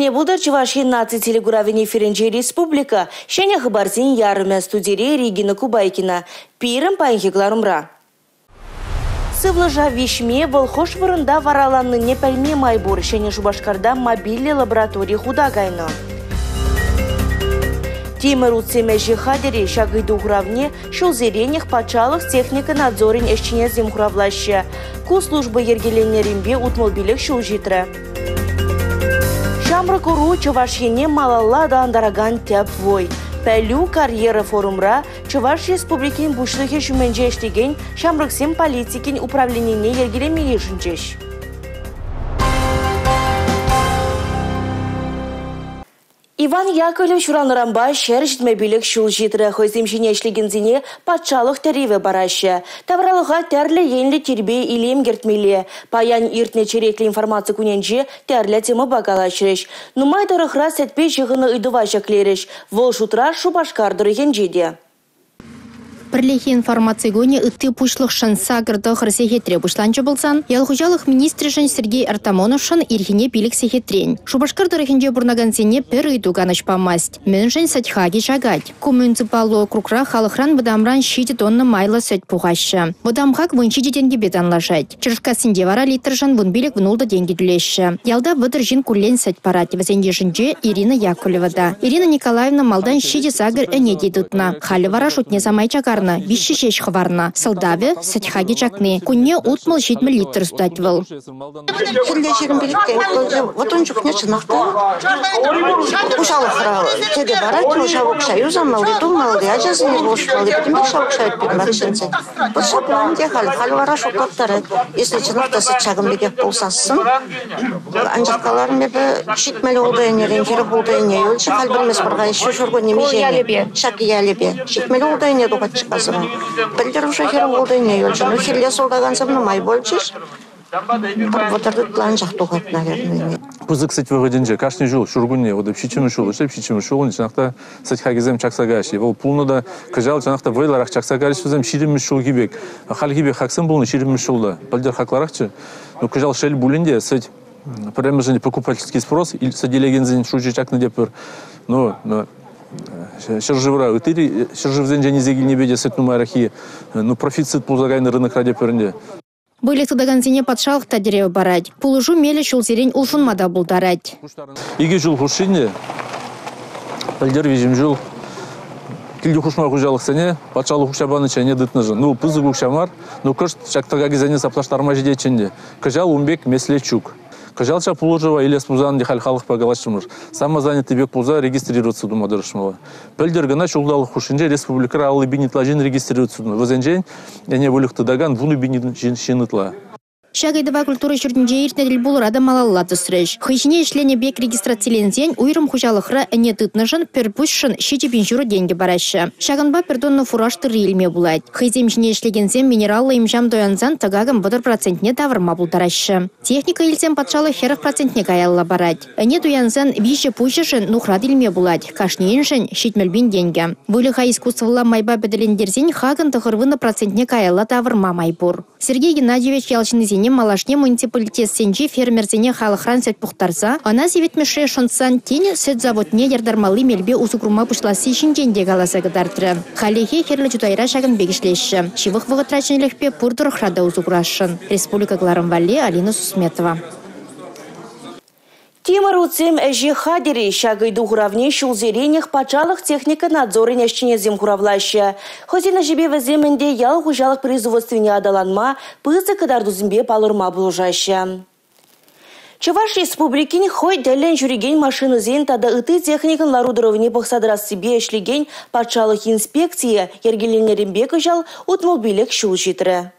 Телей пултӑр Чӑваш Ен наци телекуравӗн эфирӗнче республика ҫӗнӗ хыпарсен ярӑмӗ студире Регина Кубайкина. Пирӗн паянхи кӑларӑмра. Сывлӑша виҫме, вӑл хӑш вырӑнта вараланнине пӗлме май пур. Ҫӗнӗ Шупашкарта мобильлӗ лаборатори хута кайнӑ. Тимӗр утсем ӗҫе хатӗр-и? Ҫак ыйту хуравне ҫулсеренех патшалӑх техника надзорӗн ӗҫченӗсем хуравлаҫҫӗ. Ку служба йӗркеленнӗренпе 65 ҫул ҫитрӗ. Ҫамрӑк ӑру Чӑваш Ене малалла аталантаракан тӗп вӑй. Пӗлӳ карьера форумра Чӑваш Республикин Пуҫлӑхӗ ҫумӗнче ӗҫлекен ҫамрӑксен политикин управленине йӗркелеме йышӑнчӗҫ. Иван Яковлев ҫуралнӑранпа 175 ҫул ҫитрӗ. Хӑйсем ҫине ӗҫлекенсене патшалӑх тӗревӗ параҫҫӗ. Тавралӑха тӗрлӗ енлӗ тирпей-илем кӗртмелле. Паян иртнӗ черетлӗ информаци кунӗнче тӗрлӗ темӑпа калаҫрӗҫ. Нумай тӑрӑхра сӗтпе ҫыхӑннӑ ыйтӑва ҫӗклерӗҫ. Вӑл шутра Шупашкар тӑрӑхӗнче те. Пӗрлехи информаци кунӗ ытти пуҫлӑхшӑн 8-9 сехетре пуҫланчӗ пулсан, ял хуҫалӑх министрӗшӗн Сергей Артамоновшӑн ирхине 5 сехетрен. Шупашкар тӑрӑхӗнче пурӑнакансене пӗр ыйту канӑҫ памасть. Мӗншӗн сӗт хакӗ чакать? Ку муниципаллӑ округра халӑхран вӑтамран 7 тонна майлӑ сӗт пухаҫҫӗ. Вӑтам хак 17 тенкӗпе танлашать. Чӑрӑшкассинче вара литршӑн 15-16 тенкӗ тӳлеҫҫӗ. Ялта 30 ҫын куллен сӗт парать. Вӗсен йышӗнче Ирина Яковлева та. Ирина Николаевна малтан 7-8 ӗне те тытнӑ. Халӗ вара шутне самай чакарнӑ, 3 ҫеҫ хӑварнӑ. Сӑлтавӗ – сӗт хакӗ чакни. Кунне 60-70 литр сутать вӑл. Хӗлле 25 тенкӗ. Вот ун чухне чӑнах та хуҫалӑхра тӗкӗ парать, вӑл ҫав укҫа юсамалли, тумалли, ачасене пулӑшмалли пӗтӗмпех ҫав укҫа пирӗн ватҫынсен. Вот ҫапла ӗнтӗ халь. Халь вара шутлаттарать. Если чӑнах та сӗт ҫакӑн пекех пулсассӑн, анчах каларӑм эпӗ, 70 ултӑ ӗнерен 40 ултӑ ӗне юлчӗ. Халь пӗлместпӗр-ха еще ҫуркунне миҫене. Ҫак ялӗпе. 70 ултӑ ӗне тухатчӗ касӑран. Пӗлтӗр уже 40 ултӑ ӗне юлчӗ. Ну, хӗлле сутакансем нумай пулчӗҫ. Вӑтӑр ытла анчах тухать, наверное. Пысӑк сӗт вӑхӑтӗнче кашни ҫул ҫуркунне, вот ҫиччӗмӗш ҫул, ӗҫлеп ҫиччӗмӗш ҫул, чӑнах та сӗт хакӗсем чакса каяҫҫӗ. Вӑл пулнӑ та кӑҫал чӑнах та вӑйлӑрах чакса кайрӗҫ вӗсем 20-мӗш ҫулхи пек. Хальхи пек хаксем пулнӑ 20-мӗш ҫулта. Пӗлтӗр хакларахчӗ. Но кӑҫал шел пулин те сӗт пӗрремӗшӗн покупательский спрос сӗт илекенсен шучӗ чакнӑ тепӗр. Но ҫӗршывра ытти ҫӗршывсенчен илсе килнипе те сӗт нумайраххи, ну, профицит пулса кайнӑ рынокра тепӗр ӗнтӗ. Выльӑх тытакансене патшалӑх та тӗрев парать. Пулӑшу мелӗ ҫулсерен улшӑнма та пултарать. Икӗ ҫул хушшинче пӗлтӗр виҫӗм ҫул килти хушма хуҫалӑхсене патшалӑх укҫа панӑччӗ ӗне тытнӑшӑн. Ну, пысӑк укҫа мар, но кӑшт ҫак тӑкакӗсене саплаштарма ҫитетчӗ ӗнтӗ. Кӑҫал ун пек меслет ҫук. Кӑҫал ҫак пулӑшӑва илес пулсан ӗнтӗ халь халӑхпа калаҫрӑмӑр. Самозанятый пек пулса регистрироваться тума тӑрӑшмалла. Пӗлтӗр кӑна ҫулталӑк хушшинче республикӑра 50 пин ытла ҫын регистрироваться тунӑ. Вӗсенчен ӗне выльӑх тытакан 10 пин ҫын ытла. Ҫак ыйтӑва культура ҫуртӗнче иртнӗ тӗлпулура та малалла тӑсрӗҫ. Хӑй ҫине ӗҫленӗ пек регистрациленсен уйрӑм хуҫалӑхра ӗне тытнӑшӑн пӗр пуҫшӑн 7,5 тенкӗ параҫҫӗ. Ҫакӑнпа пӗр тонна фураж тырри илме пулать. Хӑйсем ҫине ӗҫлекенсем минераллӑ им-ҫам туянсан тӑкакӑн 30 процентне тавӑрма пултараҫҫӗ. Техника илсен патшалӑх 40 процентне каялла парать. Ӗне туянсан виҫӗ пуҫӗшӗн нухрат илме пулать. Кашнийӗншӗн 70 пин тенкӗ. Выльӑха искусствӑлла майпа пӗтӗлентерсен хакӑн 90 процентне каялла тавӑрма май пур. Сергей Геннадьевич ял ҫыннисене малашне муниципалитетсенчи фермерсене халӑхран сӗт пухтарса, ӑна сивӗтмӗшре шӑнтсан тин сӗт заводне яртармалли мелпе усӑ курма пуҫласси ҫинчен те каласа кӑтартрӗ. Хальлӗхе Хӗрлӗ Чутайра ҫакӑн пек ӗҫлеҫҫӗ. Ҫывӑх вӑхӑтра ҫӗнӗлӗхпе пур тӑрӑхра та усӑ курасшӑн. Республика кӑларӑм валли Алина Сусметова. Тимӗр утсем ӗҫе хатӗр-и? Ҫак ыйту хуравне ҫулсеренех патшалӑх техника надзорӗн ӗҫченӗсем хуравлаҫҫӗ. Хӑйсен ӗҫӗпе вӗсем ӗнтӗ ял хуҫалӑх производствине аталанма, пысӑк кӑтартусемпе палӑрма пулӑшаҫҫӗ. Чӑваш Республикин хӑй тӗллӗн ҫӳрекен машинӑсен тата ытти техникӑн лару-тӑрӑвне пӑхса тӑрассипе ӗҫлекен патшалӑх инспекцийӗ йӗркеленнӗренпе кӑҫал 65 ҫул ҫитрӗ.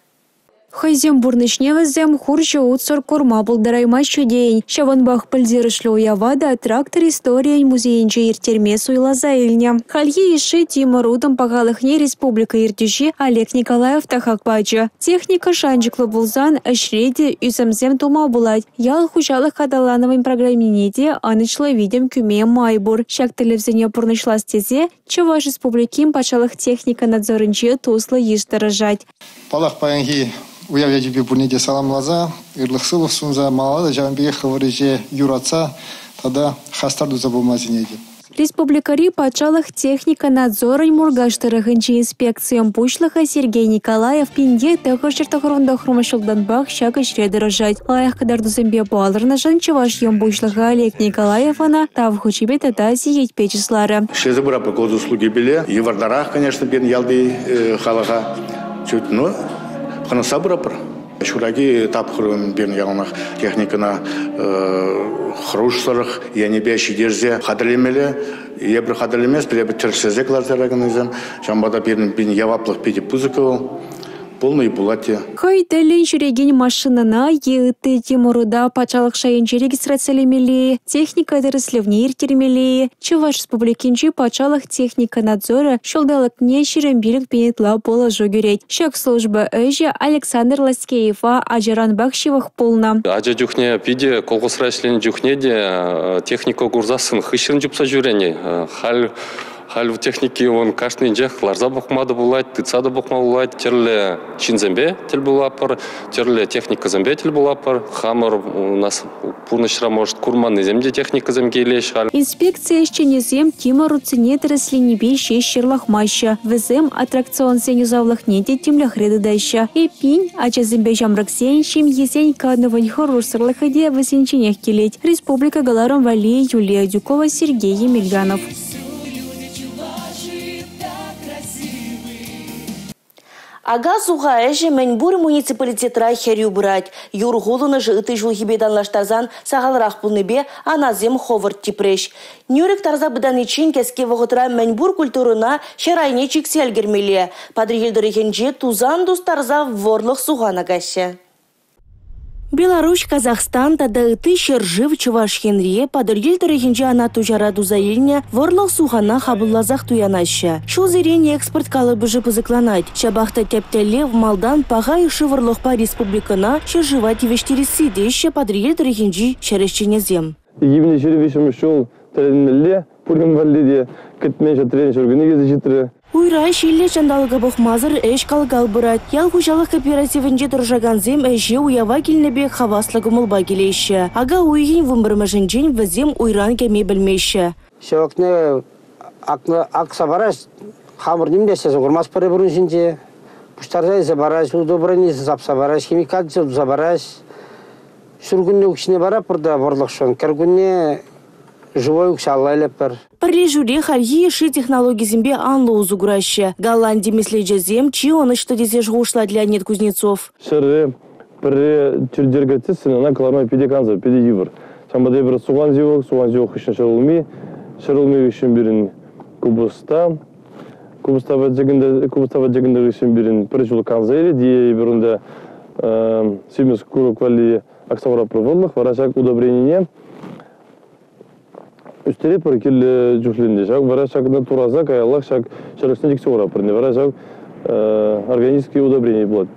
Хӑйсен пурнӑҫне вӗсем хурҫӑ утсӑр курма пултараймаҫҫӗ тейӗн. Ҫавӑнпах пӗлтерӗшлӗ уява та трактор историйӗн музейӗнче ирттерме суйласа илнӗ. Хальхи йышши тимӗр утӑн пахалӑхне республика ертӳҫи Олег Николаев та хак пачӗ. Техника шанчӑклӑ пулсан ӗҫре те ӳсӗмсем тума пулать. Ял хуҫалӑх аталанӑвӗн программине те ӑнӑҫлӑ витӗм кӳме май пур. Ҫак тӗллевсене пурнӑҫлас тесе Чӑваш Республикин патшалӑх техника надзорӗнче туслӑ йыш тӑрӑшать. Паллах, паянхи Уяв ячӗпе пурне те саламласа, ырлӑх-сывлӑх сунса, малалла та ҫавӑн пекех хӑвӑр ӗҫе юратса тата хастар туса пыма сӗнетӗп. Республикӑри патшалӑх техника надзорӗн Муркаш тӑрӑхӗнчи инспекцийӗн пуҫлӑхӗ Сергей Николаев 1999 ҫултанпах ҫак ӗҫре тӑрӑшать. Лайӑх кӑтартусемпе палӑрнӑшӑн Чӑваш Ен Пуҫлӑхӗ Олег Николаев ӑна Тав хучӗпе тата сехетпе чысларӗ. Ӗҫлесе пыратпӑр госуслугипеле. Йывӑртарах, конечно, пирӗн ялти халӑха. Чуть, но хӑнӑхса пыратпӑр. Ҫураки тапхӑрӗн пирӗн яланах техникӑна хӑрушсӑрлӑх енӗпе ҫитерсе хатӗрлемелле. Эпир хатӗрлеместпӗр, эпир тӗрӗслесе кӑларса яраканнисем. Ҫавӑнпа та пирӗн яваплӑх питӗ пысӑк вӑл. Пулнӑ и пулать те. Хӑй тӗллӗн ҫӳрекен машинӑна е ытти тимӗр-ута патшалӑх шайӗнче регистрацилемелле-и, техника тӗрӗслевне ирттермелле-и, Чӑваш Республикинчи патшалӑх техника надзорӗ ҫулталӑкне 25 000 ытла пулӑшу кӳрет. Ҫак служба ӗҫӗ Александр Ласкеева ачаранпах ҫывӑх пулнӑ. Ача чухне питӗ колхозра ӗҫленӗ чухне те техника курсассӑн хыҫҫӑн чупса ҫӳренӗ. Халь техники вон кашнинчех ларса пӑхма та пулать, тытса та пӑхма пулать. Тӗрлӗ ҫынсемпе тӗл пулатпӑр, тӗрлӗ техникӑсемпе тӗл пулатпӑр. Хамӑр у нас пурнӑҫра, может, курманнисем те техникӑсем килеҫ халь. Инспекци ӗҫченӗсем тимӗр утсене тӗрӗсленипе ҫеҫ ҫырлахмаҫҫӗ. Вӗсем аттракционсен юсавлӑхне те тимлӗхре тытаҫҫӗ. Эппин, ачасемпе ҫамрӑксен, ҫемьесен канӑвӗн хӑрушсӑрлӑхӗ те вӗсенченех килет. Республика кӑларӑм валли Юлия Адюкова, Сергей Емельянов. Ака-суха ӗҫӗ мӗнпур муниципалитетра хӗрӳ пырать. Юр хулӑнӑшӗ ытти ҫулхипе танлаштарсан сахалрах пулнипе анасем хӑвӑрт типрӗҫ. Нӳрӗк тарса пытаниччен кӗске вӑхӑтра мӗнпур культурӑна ҫӗр айне чиксе ӗлкӗрмелле. Патӑрьел тӑрӑхӗнче тусан тустарса вӑрлӑх сухан акаҫҫӗ. Беларуҫ, Казахстан тата ытти ҫӗршыв Чӑваш Енре Патӑрьел тӑрӑхӗнче Анат Туҫара туса илнӗ вӑрлӑх сухана хапӑлласах туянаҫҫӗ. Ҫулсерен экспорт калӑпӑшӗ пысӑкланать. Ҫапах та тӗп тӗллев малтан паха йышши вӑрлӑхпа республикӑна ҫӗршыва тивӗҫтересси теҫҫӗ Патӑрьел тӑрӑхӗнчи ҫӗр ӗҫченӗсем. 2023 ҫул тӗлӗнмелле, пурин валли те кӗтмен ҫӗртрен ҫуркунне килсе ҫитрӗ. Уйра ҫиллӗ ҫанталӑка пӑхмасӑр ӗҫ кал-кал пырать. Ял хуҫалӑх кооперативӗнче тӑрӑшакансем ӗҫе уява килнӗ пек хаваслӑ кӑмӑлпа килеҫҫӗ. Ака уйӑхӗн 11-мӗшӗнчен вӗсем уйран кӗме пӗлмеҫҫӗ. Ҫывӑхне акса параҫ, хамӑр нимле ӗҫлесе курмастпӑр пурин ҫинче. Пуҫтарса илсе параҫ, удобрени сапса параҫ, химикат туса параҫ. Ҫуркунне укҫине паратпӑр та вӑрлӑхшӑн, кӗркунне живой укҫалла илетпӗр. Пӗрлешӳре хальхи йышши технологисемпе анлӑ усӑ кураҫҫӗ. Голланди меслечӗсем чи ӑнӑҫлӑ тесе шухӑшлать Леонид Кузнецов. Ҫӗре пӗрре тӳртер кӗртсессӗн ӑна кӑларма питӗ кансӗр, питӗ йывӑр. Ҫавӑнпа та эпир сухан ҫывӑх хыҫҫӑн ҫӗрулми хыҫҫӑн пирӗн купӑста, купӑстапа чӗкӗнтӗр хыҫҫӑн пирӗн пӗр ҫул канса илет, е эпир унта симӗс курӑк валли акса хуратпӑр вӑрлӑх, вара ҫак удобренине ӳстеретпӗр кирлӗ чухлӗнче. Ҫак вара ҫакна тураса каяллах ҫак ҫӗрӗшне чиксе хуратпӑр. Вара ҫак органический удобрение пулать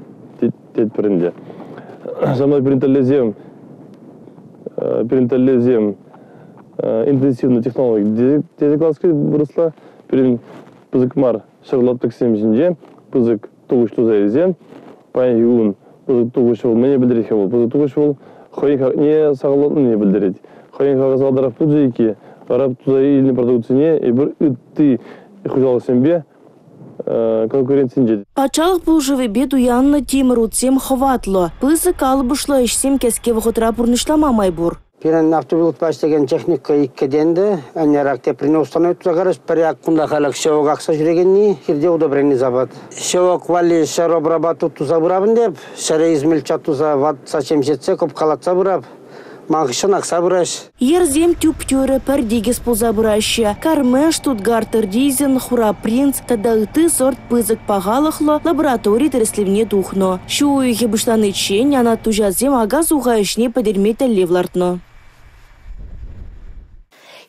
тетпӗр ӗнтӗ. Ҫавна пирӗн тӗллевсем интенсивный технологи тесе калас вырӑсла. Пирӗн пысӑк мар ҫӗр лаптӑксем ҫинче пысӑк тухӑҫ туса илсе паянхи кун пысӑк тухӑҫ вӑл мӗне пӗлтерет-ха вӑл? Пысӑк тухӑҫ вӑл хӑйӗн хакне сахаллатнине пӗлтерет. Хӑйӗн хакӗ сахалтарах пулчӗ икки, вара туса илнӗ продукцине эпир ытти хуҫалӑхсемпе конкуренцинче. Патшалӑх пулӑшӑвӗпе туяннӑ тимӗр утсем хӑватлӑ, пысӑк калӑпӑшлӑ ӗҫсем кӗске вӑхӑтра пурнӑҫлама май пур. Пирӗн автопилотпа ӗҫлекен техника иккӗ-тенкӗ, ӗнер теприне установить туса карӗҫ, пӗр кунта халӗ ҫевок акса ҫӳрекенни, хирте удобрени сапать. Ҫевок валли ҫӗр обрабатывать туса пырап ӗнтӗ, ҫӗре измельчать туса ватса ҫемҫетсе, кӑпкалатса пырап. Ман хыҫҫӑн акса пыраҫ. Йӗрсем тӳп-тӳрӗ пӗр тикӗс пулса пыраҫҫӗ. Кармен, Штутгарт, Ризен, Хура принц тата ытти сорт пысӑк пахалӑхлӑ лаборатори тӗрӗслевне тухнӑ. Ҫу уйӑхӗ пуҫланиччен Анат Туҫасем ака-суха ӗҫне пӗтерме тӗллев лартнӑ.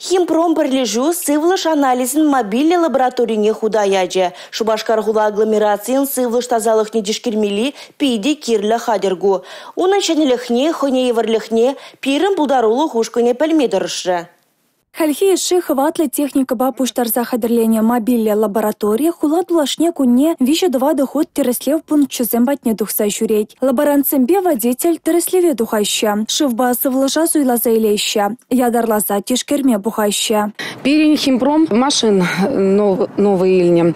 Химпром пӗрлешӳ сывлӑш анализӗн мобильлӗ лабораторине хута ячӗ. Шупашкар хула агломерацийӗн сывлӑш тасалӑхне тишкермелли питӗ кирлӗ хатӗр ку. Унӑн ҫӗнӗлӗхне, хӑйне евӗрлӗхне пирӗн пултарулӑх ушкӑнӗ пӗлме тӑрӑшрӗ. Хальхи йышши хӑватлӑ техникӑпа пуҫтарса хатӗрленӗ мобильлӗ лаборатори хула тулашне кунне 3-4 хут тӗрӗслев пункчӗсем патне тухса ҫӳрет. Лаборантсемпе водитель тӗрӗслеве тухаҫҫӗ, шывпа сывлӑша суйласа илеҫҫӗ, ятарласа тишкерме пухаҫҫӗ. Пирӗн химпром машин новый илнӗ.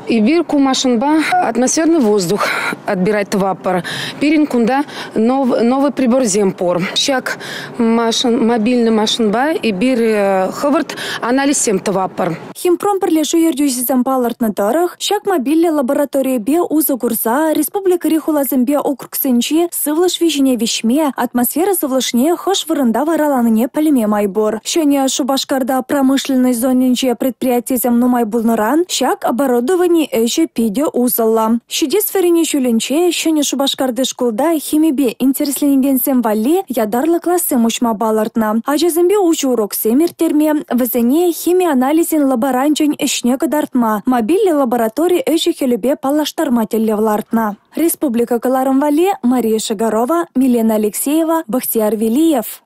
Эпир ку машинпа атмосферный воздух отбирать тӑватпӑр. Пирӗн кунта новый приборсем пур. Ҫак мобильный машинпа эпир хӑвӑрт анализсем тӑватпӑр. Химпром пӗрлешӳ ертӳҫисем палӑртнӑ тӑрӑх, ҫак мобильлӗ лабораторипе усӑ курса республикӑри хуласемпе округсенчи сывлӑш виҫине виҫме, атмосфера сывлӑшне хӑш вырӑнта вараланине пӗлме май пур. Ҫӗнӗ Шупашкарта промышленность зонинче предприятисем нумай пулнӑран ҫак оборудовани ӗҫӗ питӗ усӑллӑ. Ҫитес вӗренӳ ҫулӗнче Ҫӗнӗ Шупашкарти шкулта химипе интересленекенсем валли ятарлӑ классем уҫма палӑртнӑ. Ачасемпе уҫӑ уроксем ирттерме, вӗсене хими анализӗн лаборанчӗн ӗҫне кӑтартма, мобильлӗ лаборатори ӗҫӗ-хӗлӗпе паллаштарма тӗллев лартнӑ. Республика кӑларӑм валли Мария Шигарова, Милена Алексеева, Бахтияр Велиев.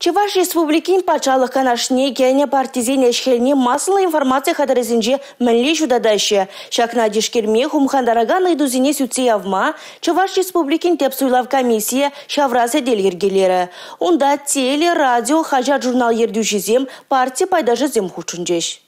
Чӑваш Республикин Патшалӑх Канашне кӗнӗ партисен ӗҫ-хӗлне массӑллӑ информаци хатӗрӗсенче мӗнле ҫутатаҫҫӗ? Ҫакна тишкерме, хумхантаракан ыйтусене сӳтсе явма Чӑваш Республикин тӗп суйлав комиссийӗ ҫавра сӗтел йӗркелерӗ. Унта теле, радио, хаҫат-журнал ертӳҫисем, парти пайташӗсем хутшӑнчӗҫ.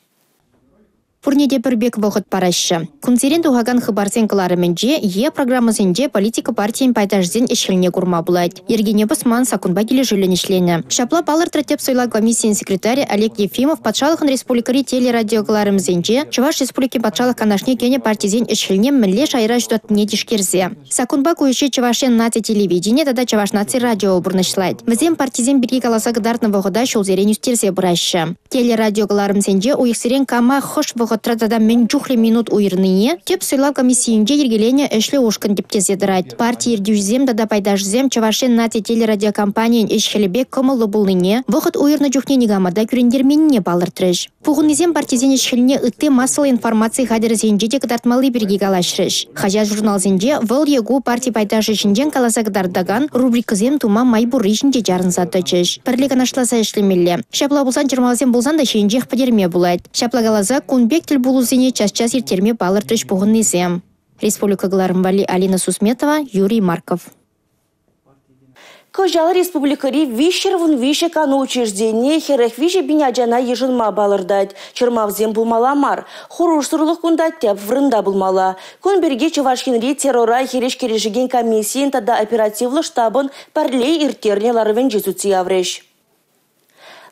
Пурне те пӗр пек вӑхӑт параҫҫӗ. Кунсерен тухакан хыпарсен кӑларӑмӗнче е программӑсенче политика партийӗн пайташӗсен ӗҫ-хӗлне курма пулать. Йӗркене пӑсман, саккунпа килӗшӳллӗн ӗҫленӗ. Ҫапла палӑртрӗ тӗп суйлав комиссийӗн секретарӗ Олег Ефимов патшалӑхӑн республикӑри телерадиокӑларӑмӗсенче Чӑваш Республикин Патшалӑх Канашне кӗнӗ партисен ӗҫ-хӗлне мӗнле шайра ҫутатнине тишкерсе. Саккунпа ку ӗҫе Чӑваш Ен наци телевидени тата Чӑваш наци радио пурнӑҫлать. Вӗсем партисем пирки каласа кӑтартнӑ вӑхӑта ҫулсерен ӳстерсе пыраҫҫӗ. Телерадиокӑларӑмсенче уйӑхсерен кама хӑш вӑхӑтра тата мӗн чухлӗ минут уйӑрнине тӗп суйлав комиссийӗнче йӗркеленӗ ӗҫлӗ ушкӑн тӗпчесе тӑрать. Парти ертӳҫисем тата пайташӗсем Чӑваш Ен наци телерадиокомпанийӗн ӗҫ-хӗлӗпе кӑмӑллӑ пулнине, вӑхӑт уйӑрнӑ чухне никама та кӳрентерменнине палӑртрӗҫ. Пухӑннисем партисен ӗҫ-хӗлне ытти массӑллӑ информаци хатӗрӗсенче те кӑтартмалли пирки калаҫрӗҫ. Хаҫат-журналсенче вӑл е ку парти пайташӗ ҫинчен каласа кӑтартакан рубрикӑсем тума май пурри ҫинче чарӑнса тӑчӗҫ. Пӗрле канашласа ӗҫлемелле. Ҫапла пулсан чӑрмавсем пулсан та ҫийӗнчех пӗтерме пулать. Ҫапла каласа кун пек тӗл пулусене час-час ирттерме палӑртрӗҫ пухӑннисем. Республика кӑларӑм валли Алина Сусметова, Юрий Марков. Кӑҫал республикӑри 313 кану учрежденийӗ 43 пин ачана йышӑнма палӑртать. Чӑрмавсем пулмалла мар. Хӑрушсӑрлӑх кунта тӗп вырӑнта пулмалла. Кун пирки Чӑваш Енри террора хирӗҫ кӗрешекен комиссийӗн тата оперативлӑ штабӑн пӗрле ирттернӗ ларӑвӗнче сӳтсе яврӗҫ.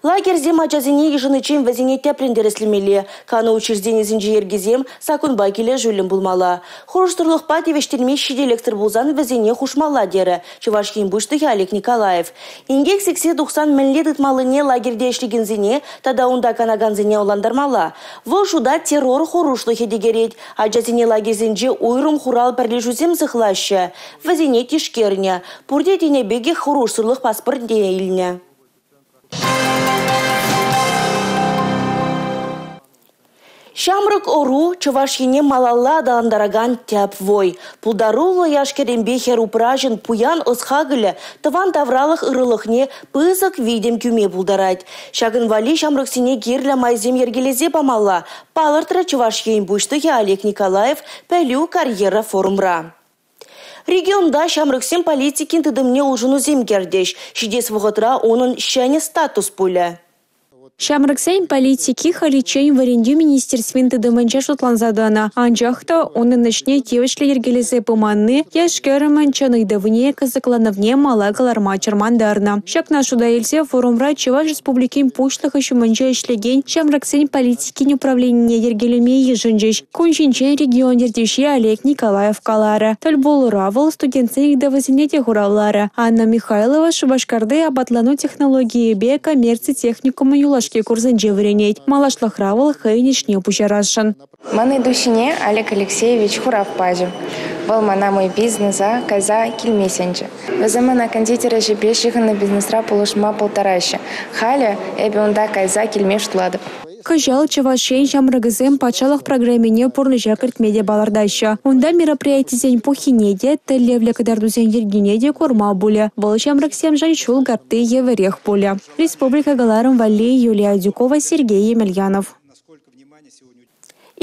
Лагерьсем ачасене йышӑниччен вӗсене тӗплӗн тӗрӗслемелле. Кану учрежденийӗсенчи йӗркесем саккунпа килӗшӳллӗн пулмалла. Хӑрушсӑрлӑхпа тивӗҫтерме ҫителӗксӗр пулсан вӗсене хушмалла терӗ Чӑваш Ен Пуҫлӑхӗ Олег Николаев. Инкек сиксе тухсан мӗнле тытмаллине лагерьте ӗҫлекенсене тата унта канакансене ӑнлантармалла. Вӑл шута террор хӑрушлӑхӗ те кӗрет. Ачасене лагерьсенче уйрӑм хурал пӗрлешӳсем сыхлаҫҫӗ. Вӗсене тишкернӗ. Пурте тенӗ пекех хӑрушсӑрлӑх паспортне илнӗ. Ҫамрӑк ӑру Чӑваш Ене малалла аталантаракан тӗп вӑй. Пултаруллӑ яш-кӗрӗмпе хӗр-упраҫӑн пуян ӑс-хакӑлӗ тӑван тавралӑх ырӑлӑхне пысӑк витӗм кӳме пултарать. Ҫакӑн валли ҫамрӑксене кирлӗ майсем йӗркелесе памалла, палӑртрӗ Чӑваш Ен Пуҫлӑхӗ Олег Николаев «Пӗлӳ карьера» форумра. Регионта ҫамрӑксен политикин тытӑмне улшӑнусем кӗртӗҫ. Ҫитес вӑхӑтра унӑн ҫӗнӗ статус пулӗ. Ҫамрӑксен политики халиччен вӗрентӳ министерствин тытӑмӗнче шутланса тӑнӑ. Анчах та унӑн ӗҫне тивӗҫлӗ йӗркелесе пыманни яш-кӗрӗмӗн чӑн ыйтӑвне, кӑсӑкланӑвне мала кӑларма чӑрмантарнӑ. Ҫакна шута илсе форумра Чӑваш Республикин Пуҫлӑхӗ ҫумӗнче ӗҫлекен ҫамрӑксен политикин управленине йӗркелеме йышӑнчӗҫ. Кун ҫинчен регион ертӳҫи Олег Николаев каларӗ. Тӗл пулура вӑл студентсен ыйтӑвӗсене те хуравларӗ. Анна Михайлова Шупашкарти апатлану технологийӗпе коммерци техникумӗн юлашки курсӗнче вӗренет. Малашлӑхра вӑл хӑйӗн ӗҫне пуҫарасшӑн. Ман ыйту ҫине Олег Алексеевич хурав пачӗ. Вӑл мана мой бизнеса кайса килме сӗнчӗ. Вӗсем мана кондитер ӗҫӗпе ҫыхӑннӑ бизнесра пулӑшма пултараҫҫӗ. Халӗ эпӗ унта кайса килме шутлатӑп. Кӑҫал Чӑваш Ен ҫамрӑкӗсем патшалӑх программине пурнӑҫа кӗртме те палӑртаҫҫӗ. Унта мероприятисен пуххине те, тӗллевлӗ кӑтартусен йӗркине те курма пулӗ. Вӑл ҫамрӑксемшӗн ҫул картти евӗрех пулӗ. Республика кӑларӑм валли Юлия Адюкова, Сергей Емельянов.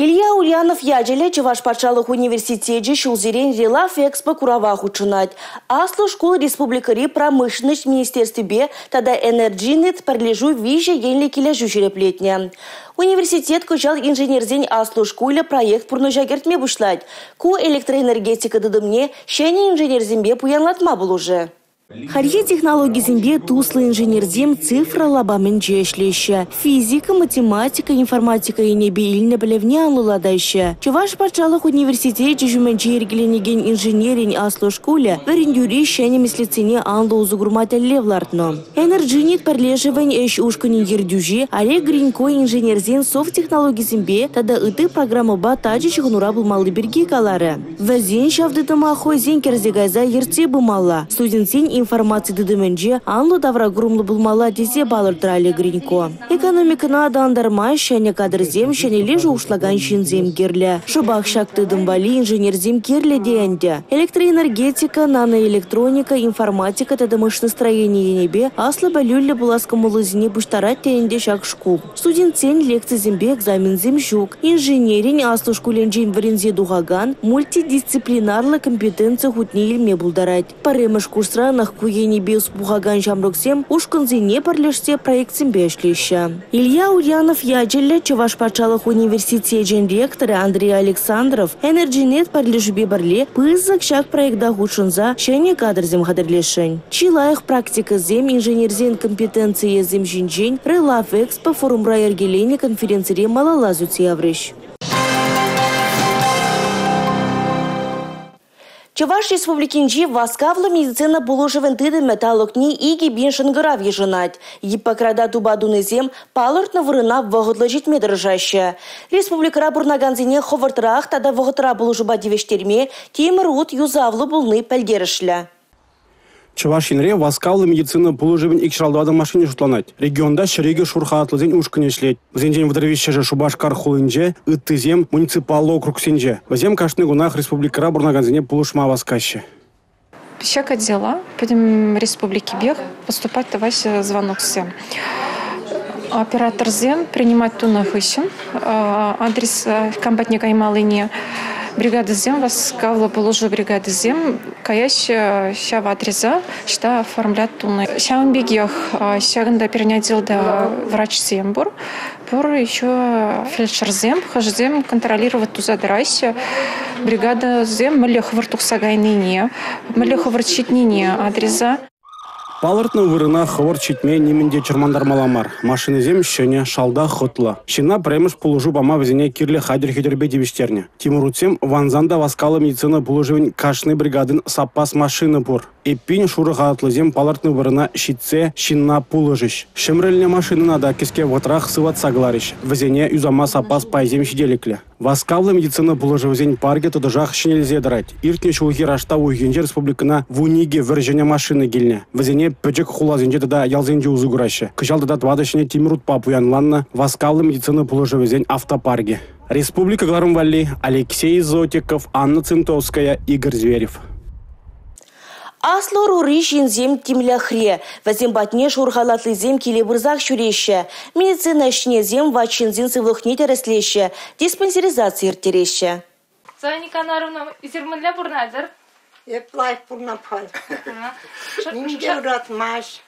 Илья Ульянов ячӗллӗ Чӑваш патшалӑх университечӗ ҫулсерен «Релаф Экспо» курава хутшӑнать. Аслӑ шкул республикӑри промышленность министерствипе тата «Энерджинет» пӗрлешӳ виҫӗ енлӗ килӗшӳ ҫирӗплетнӗ. Университет кӑҫал инженерсен аслӑ шкулӗ проект пурнӑҫа кӗртме пуҫлать. Ку электроэнергетика тытӑмне ҫӗнӗ инженерсемпе пуянлатма пулӑшӗ. Хальхи технологисемпе туслӑ инженерсем цифра лапамӗнче ӗҫлеҫҫӗ. Физика, математика, информатика енӗпе илнӗ пӗлӗвне анлӑлатаҫҫӗ. Чӑваш патшалӑх университечӗ ҫумӗнче йӗркеленекен инженерин аслӑ шкулӗ вӗрентӳри ҫӗнӗ меслетсене анлӑ усӑ курма тӗллев лартнӑ. «Энерджинет» пӗрлешӗвӗн ӗҫ ушкӑнӗн ертӳҫи Олег Гринько инженерсен софт-технологисемпе тата ытти программӑпа тачӑ ҫыхӑнура пулмалли пирки каларӗ. Вӗсен ҫав тытӑма хӑйсен кӗрсе кайса ертсе пымалла. Студентсен информаци тытӑмӗнче анлӑ тавра курӑмлӑ пулмалла тесе палӑртрӗ Олег Гринько. Экономикӑна аталантарма ҫӗнӗ кадрсем, ҫӗнӗлле шухӑшлакан ҫынсем кирлӗ. Шӑпах ҫак тытӑм валли инженерсем кирлӗ те ӗнтӗ. Электроэнергетика, наноэлектроника, информатика тата машиностроени енӗпе аслӑ пӗлӳллӗ пулас кӑмӑллисене пуҫтарать те ӗнтӗ ҫак шкул. Студентсен лекцисемпе экзаменсем ҫук. Инженерин аслӑ шкулӗнчен вӗренсе тухакан мультидисциплинарлӑ компетенци хутне илме пултарать. Пӗрремӗш курсранах ку енӗпе ӑс пухакан ҫамрӑксем ушкӑнсене пӗрлешсе проектсемпе ӗҫлеҫҫӗ. Илья Ульянов ячӗллӗ Чӑваш патшалӑх университечӗн ректорӗ Андрей Александров «Энерджинет» пӗрлешӳпе пӗрле пысӑк ҫак проекта хутшӑнса ҫӗнӗ кадрсем хатӗрлесшӗн. Чи лайӑх практикӑсем инженерсен компетенцийӗсем ҫинчен «Релаф Экспо» форумра йӗркеленӗ конференцире малалла сӳтсе яврӗҫ. Чӑваш Республикинчи васкавлӑ медицина пулӑшӑвӗн тытӑмӗ талӑкне 2000 шӑнкӑрав йышӑнать. Гиппократа тупа тунисем палӑртнӑ вырӑна вӑхӑтлӑ ҫитме тӑрӑшаҫҫӗ. Республикӑра пурӑнакансене хӑвӑртрах тата вӑхӑтра пулӑшупа тивӗҫтерме тимӗр ут юсавлӑ пулни пӗлтерӗшлӗ. Чӑваш Енре васкавлӑ медицина пулӑшӑвӗн 254 машини шутланать. Регионта 102 шур халатлисен ушкӑнӗ ӗҫлет. Вӗсенчен 33-шӗ Шупашкар хулинче, ыттисем муниципаллӑ округсенче. Вӗсем кашни кунах республикӑра пурӑнакансене пулӑшма васкаҫҫӗ. Ҫак отдела пӗтӗм республикипех поступать тӑваҫҫӗ звоноксем. Операторсем принимать тунӑ хыҫҫӑн адрес кам патне каймаллине бригадӑсем, васкавлӑ пулӑшу бригадисем каяҫҫӗ ҫав адреса, ӑҫта оформлять тунӑ. Ҫавӑн пекех ҫакӑнта пирӗн отделта врачсем пур, пур еще фельдшерсем, хӑшӗсем контролировать туса тӑраҫҫӗ. Бригадӑсем мӗнле хӑвӑрт тухса кайнине, мӗнле хӑвӑрт ҫитнине адреса. Палӑртнӑ вырӑна хӑвӑрт ҫитме нимӗн те чӑрмантармалла мар. Машинӑсем ҫӗнӗ, шалта хӑтлӑ. Ҫынна пӗрремӗш пулӑшу пама вӗсене кирлӗ хатӗр-хӗтӗрпе тивӗҫтернӗ. Тимӗр утсем вансан та васкавлӑ медицина пулӑшӑвӗн кашни бригадин саппас машина пур. Эппин, шурӑ халатлисем палӑртнӑ вырӑна ҫитсе ҫынна пулӑшӗҫ. Ҫӗмрӗлнӗ машинӑна та кӗске вӑхӑтрах сыватса кӑларӗҫ. Вӗсене юсама саппас пайсем ҫителӗклӗ. Васкавлӑ медицина пулӑшӑвӗсен паркӗ тӑтӑшах ҫӗнелсе тӑрать. Иртнӗ ҫулхи раштав уйӑхӗнче республикӑна 12 вӗр-ҫӗнӗ машина килнӗ. Вӗсене пӗчӗк хуласенче тата ялсенче усӑ кураҫҫӗ. Кӑҫал тата 4 ҫӗнӗ тимӗр утпа пуянланнӑ васкавлӑ медицина пулӑшӑвӗсен автопаркӗ. Республика кӑларӑм валли Алексей Зотиков, Анна Цинтовская, Игорь Зверев. Аслӑ ӑрури ҫынсем тимлӗхре. Вӗсем патне шур халатлисем киле пырсах ҫӳреҫҫӗ. Медицина ӗҫченӗсем ват ҫынсен сывлӑхне тӗрӗслеҫҫӗ, диспансеризаци ирттереҫҫӗ. Зоя Никоноровна, эсир мӗнле пурӑнатӑр? Эп лайӑх пурӑнап-ха. Ним те ыратмасть.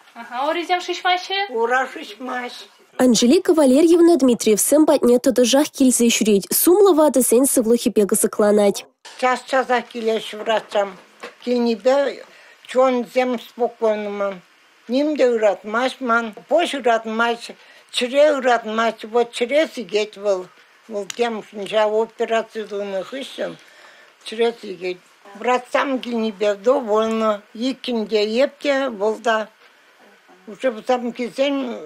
Урисем шыҫмаҫҫӗ? Ура шыҫмасть. Анжелика Валерьевна Дмитриевсем патне тӑтӑшах килсе ҫӳрет, сумлӑ ватӑсен сывлӑхӗпе кӑсӑкланать. Час-часах килеҫҫӗ врачсем. Килнипе чунсем спокойно ман. Ним те ыратмасть ман, пуҫ ыратмасть, чӗре ыратмасть. Вот чӗре сикет вӑл. Вӑл темшӗн ҫав операци тунӑ хыҫҫӑн чӗре сикет. Врачсем килнипе довольна. Иккӗн те эп те, вӑл та. Уже вӗсем килсен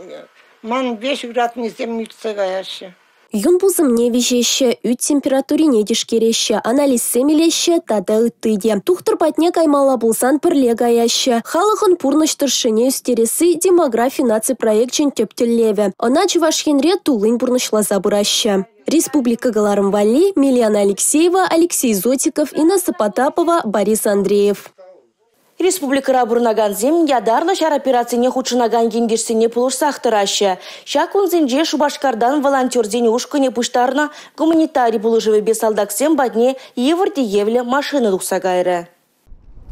ман веҫ ыратнисем иртсе каяҫҫӗ. Юн пусӑмне виҫеҫҫӗ, ӳт температурине тишкереҫҫӗ, анализсем илеҫҫӗ тата ытти те. Тухтӑр патне каймалла пулсан пӗрле каяҫҫӗ. Халӑхӑн пурнӑҫ тӑршшӗне ӳстересси демографи наци проекчӗн тӗп тӗллевӗ. Ӑна Чӑваш Енре туллин пурнӑҫласа пыраҫҫӗ. Республика кӑларӑм валли Милена Алексеева, Алексей Зотиков, Инесса Потапова, Борис Андреев. Республикӑра пурӑнакансем ятарлӑ ҫар операцине хутшӑнакан ентешсене пулӑшсах тӑраҫҫӗ. Ҫак кунсенче Шупашкартан волонтерсен ушкӑнӗ пуҫтарнӑ гуманитари пулӑшӑвӗпе салтаксем патне йывӑр тиевлӗ машина тухса кайрӗ.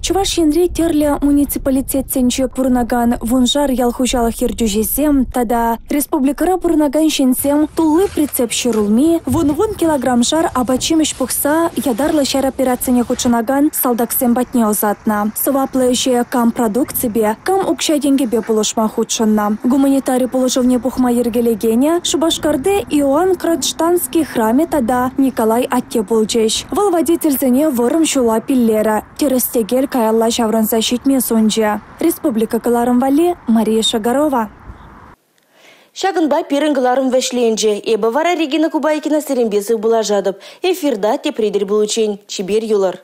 Чӑваш Енре тӗрлӗ муниципалитетсенче пурӑнакан вуншар ял хуҫалӑх ертӳҫисем тата республикӑра пурӑнакан ҫынсем тулли прицеп ҫӗрулми, вун-вун килограмшар апат-ҫимӗҫ пухса ятарлӑ ҫар операцине хутшӑнакан салтаксем патне ӑсатнӑ. Сӑваплӑ ӗҫе кам продукципе, кам укҫа-тенкӗпе пулӑшма хутшӑннӑ. Гуманитари пулӑшӑвне пухма йӗркелекенӗ Шупашкарти Иоанн Кронштадтский храмӗ тата Николай атте пулчӗҫ. Вӑл водительсене вӑрӑм ҫула пиллерӗ. Тӗрӗс-тӗкел каялла ҫаврӑнса ҫитме сунчӗ. Республика кӑларӑм валли Мария Шагарова. Ҫакӑнпа пирӗн кӑларӑм вӗҫленчӗ. Эпӗ вара Регина Кубайкина сирӗнпе сывпуллашатӑп. Эфирта тепре тӗл пуличчен. Чипер юлӑр.